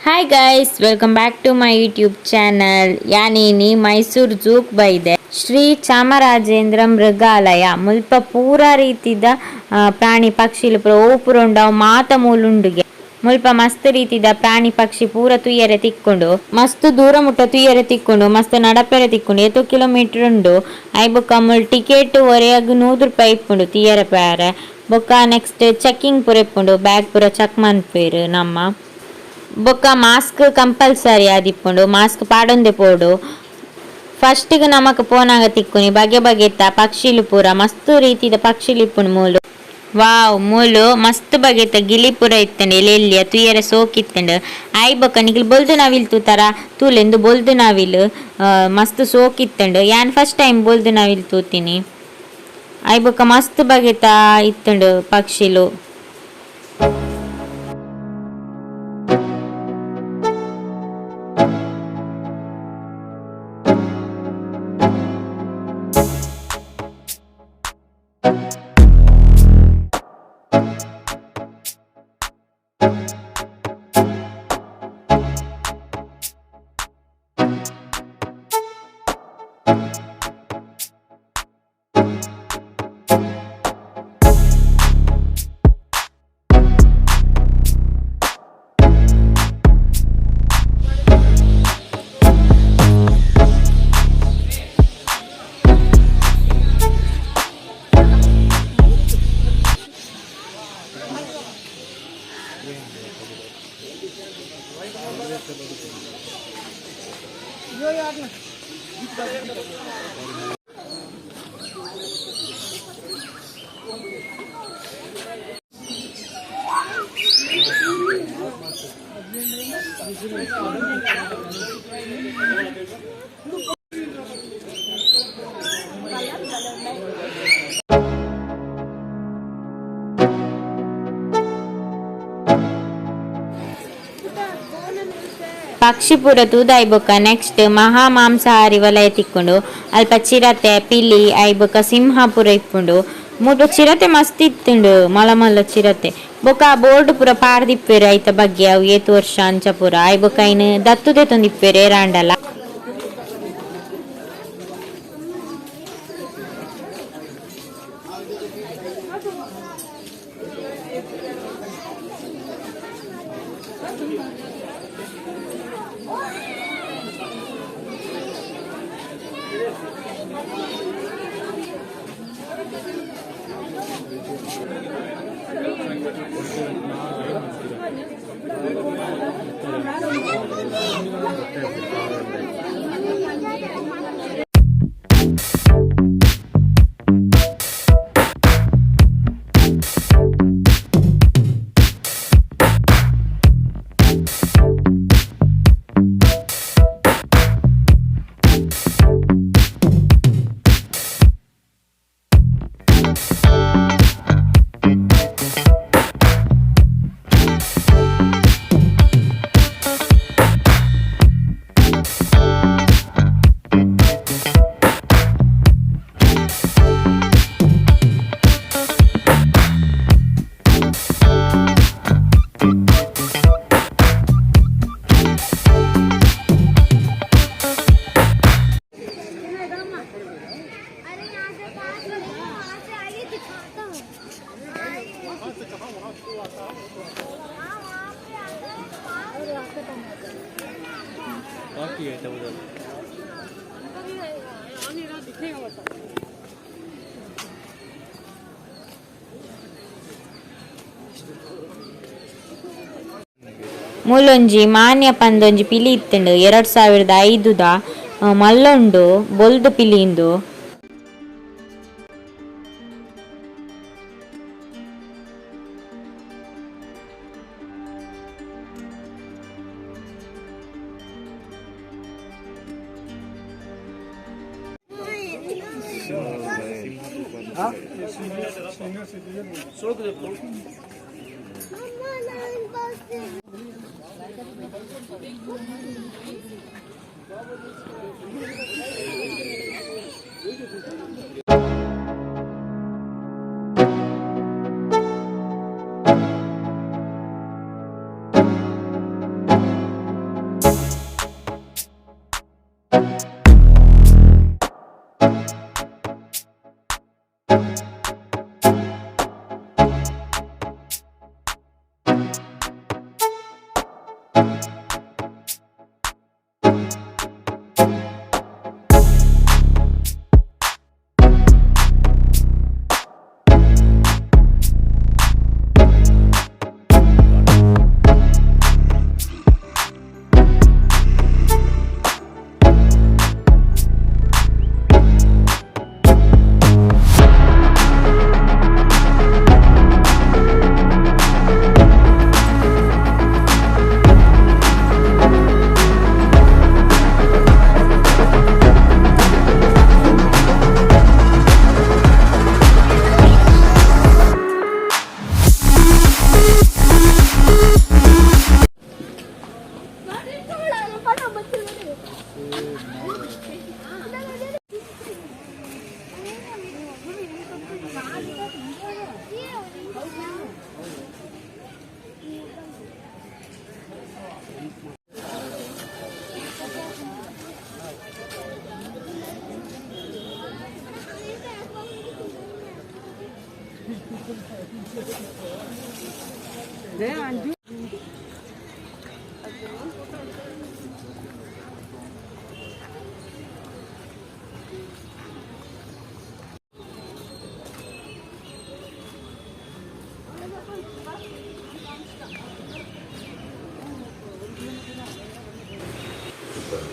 Hi guys, welcome back to my YouTube channel. ಯಾನಿನಿ Mysuru Zouk ಬೈದೆ. Shri Chamarajendra ಮೃಗಾಲಯ ಮುಲ್ಪ ಪೂರ ರೀತಿದ ಪ್ರಾಣಿ ಪಕ್ಷಿಲು ಪೂರ ಓಪುರ ಉಂಡು, ಅವು ಮಾತ ಮೂಲುಂಡುಗೆ. ಮುಲ್ಪ ಮಸ್ತ್ ರೀತಿದ ಪ್ರಾಣಿ ಪಕ್ಷಿ ಪೂರ ತೂಯರೆ ತಿಕ್ಕುಂಡು. ಮಸ್ತ್ ದೂರ ಮುಟ್ಟ ತೂಯರೆ ತಿಕ್ಕುಂಡು, ಮಸ್ತ್ ನಡಪೆರೆ ತಿಕ್ಕುಂಡು. ಏತೋ ಕಿಲೋಮೀಟರ್ ಉಂಡು. ಐ ಬೊಕ್ಕ ಮುಲ್ ಟಿಕೆಟ್ ಒರೆಯಾಗ್ 100 ರೂಪಾಯಿ ಇಪ್ಪುಂಡು ತೂಯರೆ ಪೋಯರೆ. ಬೊಕ್ಕ ನೆಕ್ಸ್ಟ್ ಚೆಕಿಂಗ್ ಪೂರ ಇಪ್ಪುಂಡು, ಬ್ಯಾಗ್ ಪೂರ ಚೆಕ್ ಮನ್ಪುವೆರ್ ನಮ್ಮ. ಬೊಕ್ಕ ಮಾಸ್ಕ್ ಕಂಪಲ್ಸರಿ ಆದಿಪ್ಪುಂಡು, ಮಾಸ್ಕ್ ಪಾಡೊಂದೆ ಪೋಡು. ಫಸ್ಟ್ ಗ್ ನಮಕ್ ಪೋನಾಗ ತಿಕ್ಕುನಿ ಬಗೆ ಬಗೆತ ಪಕ್ಷಿಲು ಪೂರ, ಮಸ್ತ್ ರೀತಿದ ಪಕ್ಷಿಲು ಇಪ್ಪುಂಡು ಮೂಲು. ವಾವ್, ಮೂಲು ಮಸ್ತ್ ಬಗೆತ ಗಿಳಿ ಪೂರ ಇತ್ತುಂಡು, ಎಲ್ಯ ತೂಯರೆ ಸೋಕಿತ್ತುಂಡು. ಆಯ್ ಬೊಕ್ಕ ನಿಕುಲು ಬೊಲ್ದು ನವಿಲ್ ತೂತರ ತೂಲೆಂದು ಬೊಲ್ದು ನವಿಲ್ ಮಸ್ತ್ ಸೋಕಿತ್ತುಂಡು. ಯಾನ್ ಫಸ್ಟ್ ಟೈಮ್ ಬೊಲ್ದು ನವಿಲ್ ತೂತಿನಿ. ಆಯ್ ಬೊಕ್ಕ ಮಸ್ತ್ ಬಗೆತ ಇತ್ತುಂಡು ಪಕ್ಷಿಲು. ಪಕ್ಷಿ ಪೂರ ತೂದು ಬೊಕ್ಕ ನೆಕ್ಸ್ಟ್ ಮಹಾ ಮಾಂಸಾಹಾರಿ ವಲಯ ತಿಕ್ಕುಂಡು. ಅಲ್ಪ ಚಿರತೆ, ಪಿಲಿ, ಆಯ್ ಬೊಕ್ಕ ಸಿಂಹ ಪೂರ ಇಪ್ಪುಂಡು. ಮುಲ್ಪ ಚಿರತೆ ಮಸ್ತ್ ಇತ್ತುಂಡು, ಮಲ್ಲ ಮಲ್ಲ ಚಿರತೆ. ಬೊಕ್ಕ ಆ ಬೋರ್ಡ್ ಪೂರ ಪಾಡ್ದಿಪ್ಪೆರ್ ಐತ ಬಗ್ಗೆ, ಅವು ಏತ್ ವರ್ಷ ಅಂಚ ಪೂರ. ಆಯ್ ಬೊಕ್ಕ ಐನ್ ದತ್ತು ದೆತೊಂದಿಪ್ಪೆರ್ ಏರಾಂಡಲ. अरे, यहाँ से पास में, वहाँ से आइए, दिखाता हूँ। हाँ, वहाँ पे आता है। की है उधर। ಮೂಲೊಂಜಿ ಮಾನ್ಯ ಪಂದೊಂಜಿ ಪಿಲಿ ಇತ್ತುಂಡು, 2005ದ ಮಲ್ಲುಂಡು ಬೊಲ್ದು ಪಿಲಿಂದು. मम्मा, लाइन बस से।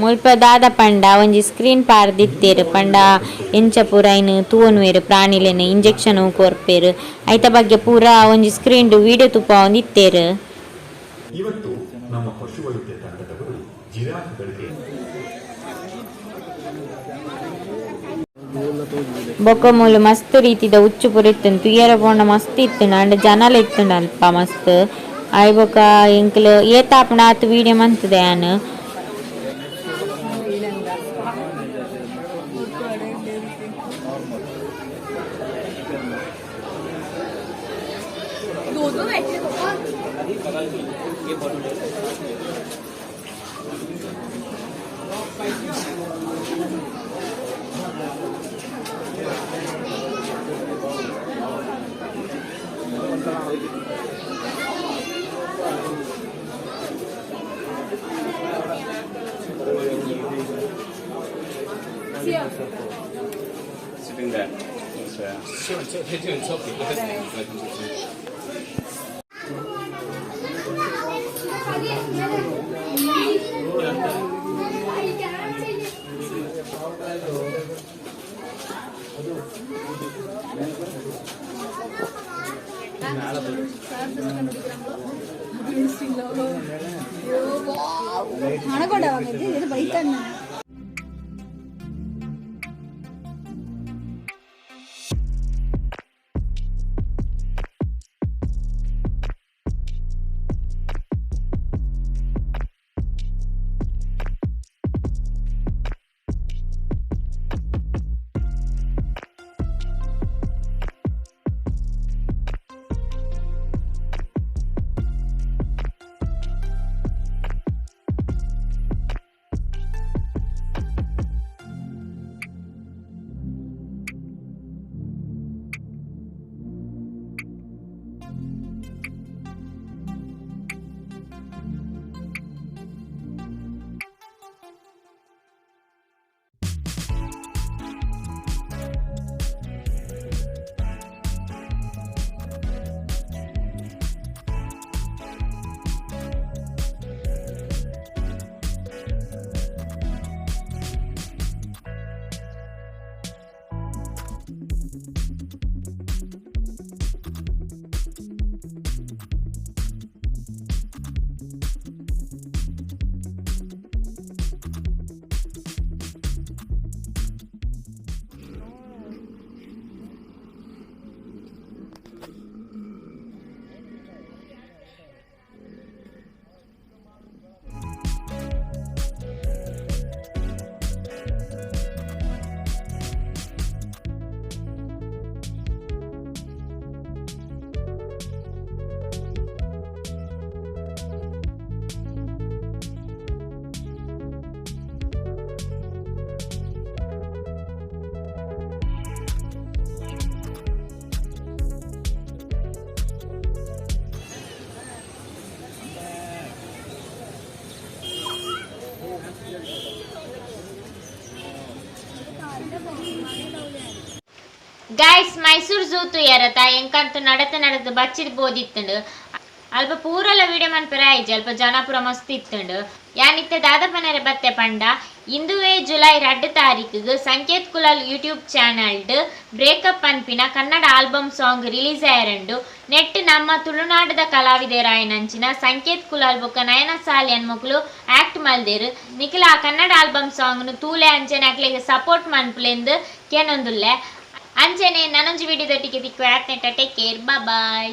ಮುಲ್ಪ ದಾದ ಪಂಡ ಒಂಜಿ ಸ್ಕ್ರೀನ್ ಪಾರ್ದಿತ್ತೆರ್ ಪಂಡ ಎಂಚ ಪೂರ ಐನ್ ತೂವೊನುವೆರ್ ಪ್ರಾಣಿಲೆನ್ ಇಂಜೆಕ್ಷನ್ ಕೊರ್ಪೆರ್ ಐತ ಬಗ್ಗೆ ಪೂರ ಒಂಜಿ ಸ್ಕ್ರೀನ್ ಡ್ ವಿಡಿಯೋ ತೂಪಾವೊಂದಿತ್ತೆರ್. ಇವತ್ತು ನಮ್ಮ ಪಶುವೈದ್ಯ ತಂಡದವರು ಜಿರಾಫ್ಗಳಿಗೆ ಬೊಕ ಮೂಲು ಮಸ್ತ್ ರೀತಿದ ಉಚ್ಚು ಪೂರ ಇತ್ತುಂಡು ತೂಯೆರೆ ಪೋಂಡ ಮಸ್ತ್ ಇತ್ತುಂಡು ಆಂಡ ಜನಲ ಇತ್ತುಂಡು ಅಲ್ಪ ಮಸ್ತ್. ಆಯ್ ಬೊಕ ಎಂಕುಲು ಏತಾಪುಂಡು ಆತ್ ವಿಡಿಯೋ ಮಂತುದೆ ಯಾನ್. Sitting there. So, they're doing something. ಇದು ಬೈತಾನೆ. ಗೈಸ್, ಮೈಸೂರು ಝೂ ತೂಯರತ? ಎಂಕಂತೂ ನಡತ ನಡತ ಬಚ್ಚಿದ್ ಬೋದಿತ್ತುಂಡು. ಅಲ್ಪ ಪೂರಲ ವಿಡಿಯೋ ಮನ್ಪೆರೆ ಆಯ್ಜಿ, ಅಲ್ಪ ಜನ ಪೂರ ಮಸ್ತ್ ಇತ್ತುಂಡು. ಯಾನಿತ್ತೆ ದಾದ ಪನರೆ ಬತ್ತೆ ಪಂಡ, ಇಂದುವೇ ಜುಲೈ 2 ತಾರೀಕಿಗೆ ಸಂಕೇತ್ ಕುಲಾಲ್ ಯೂಟ್ಯೂಬ್ ಚಾನಲ್ಡ್ ಬ್ರೇಕಪ್ ಅನ್ಪಿನ ಕನ್ನಡ ಆಲ್ಬಮ್ ಸಾಂಗ್ ರಿಲೀಸ್ ಆಯರಂಡು. ನೆಟ್ ನಮ್ಮ ತುಳುನಾಡದ ಕಲಾವಿದರಾಯನಂಚಿನ ಸಂಕೇತ್ ಕುಲಾಲ್ ಬೊಕ್ಕ ನಯನ ಸಾಲಿಯನ್ ಮೊಕುಲು ಆಕ್ಟ್ ಮಲ್ದೆರ್. ನಿಖಿಲ ಆ ಕನ್ನಡ ಆಲ್ಬಮ್ ಸಾಂಗ್ ತೂಲೆ, ಅಂಚನೆ ಅಕ್ಲೆಗ್ ಸಪೋರ್ಟ್ ಮನ್ಪುಲೆಂದು ಕೇನೊಂದುಲ್ಲೆ. ಅಂಚನೆ ನನೊಂಜಿ ವಿಡಿಯೋದೊಟ್ಟಿಗೆ ತಿಕ್ಕುವ. Take care, bye.